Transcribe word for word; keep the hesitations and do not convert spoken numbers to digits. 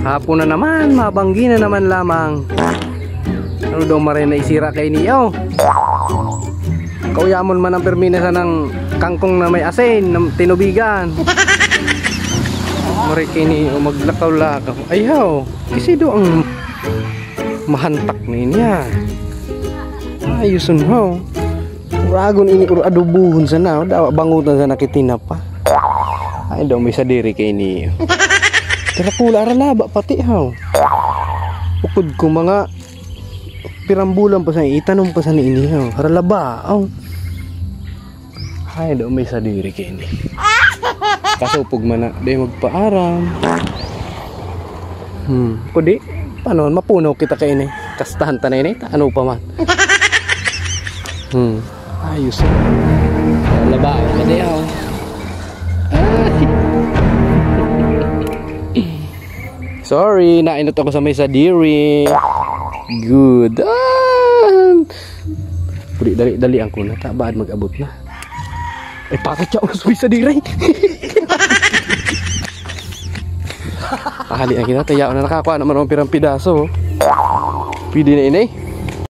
Hapon na naman, mabanggi na naman lamang. Ano daw maray na isira kay niyo? Kauyaman man ang permina sa ng kangkong na may asin, na tinubigan. Maray kay niyo maglakaw-lakaw. Ay, haw. Kasi do ang mahantak na niya. Ayusun ho. Uragon ini ur adubuhon sana. Dawa bangutan sana kitinapa. Ay, daw may sadiri kay niyo. Pero pula aralaba pati haw. Ukud ko mga pirambulan pa sa itanom pa sa ni ini haw. Aralaba, aw. Ay, daw may sadiri kay ini. Kasupog man na, di magpaaram. Hmm, kudi, paano, mapuno kita kay ini. Kastahan ta na ini, ta-, ano pa man. Hmm, ayos. Laba, laba yaw. Ay. Sorry, nainot ako sa may sadiri. Good. Ah! Pwede dali-dali ang kuna. Tabaad mag-abot na. Eh, bakit siya ako sa may sadiri? Ahali ang kinataya na nakakuha naman ng pirang pidaso. Pwede na ini.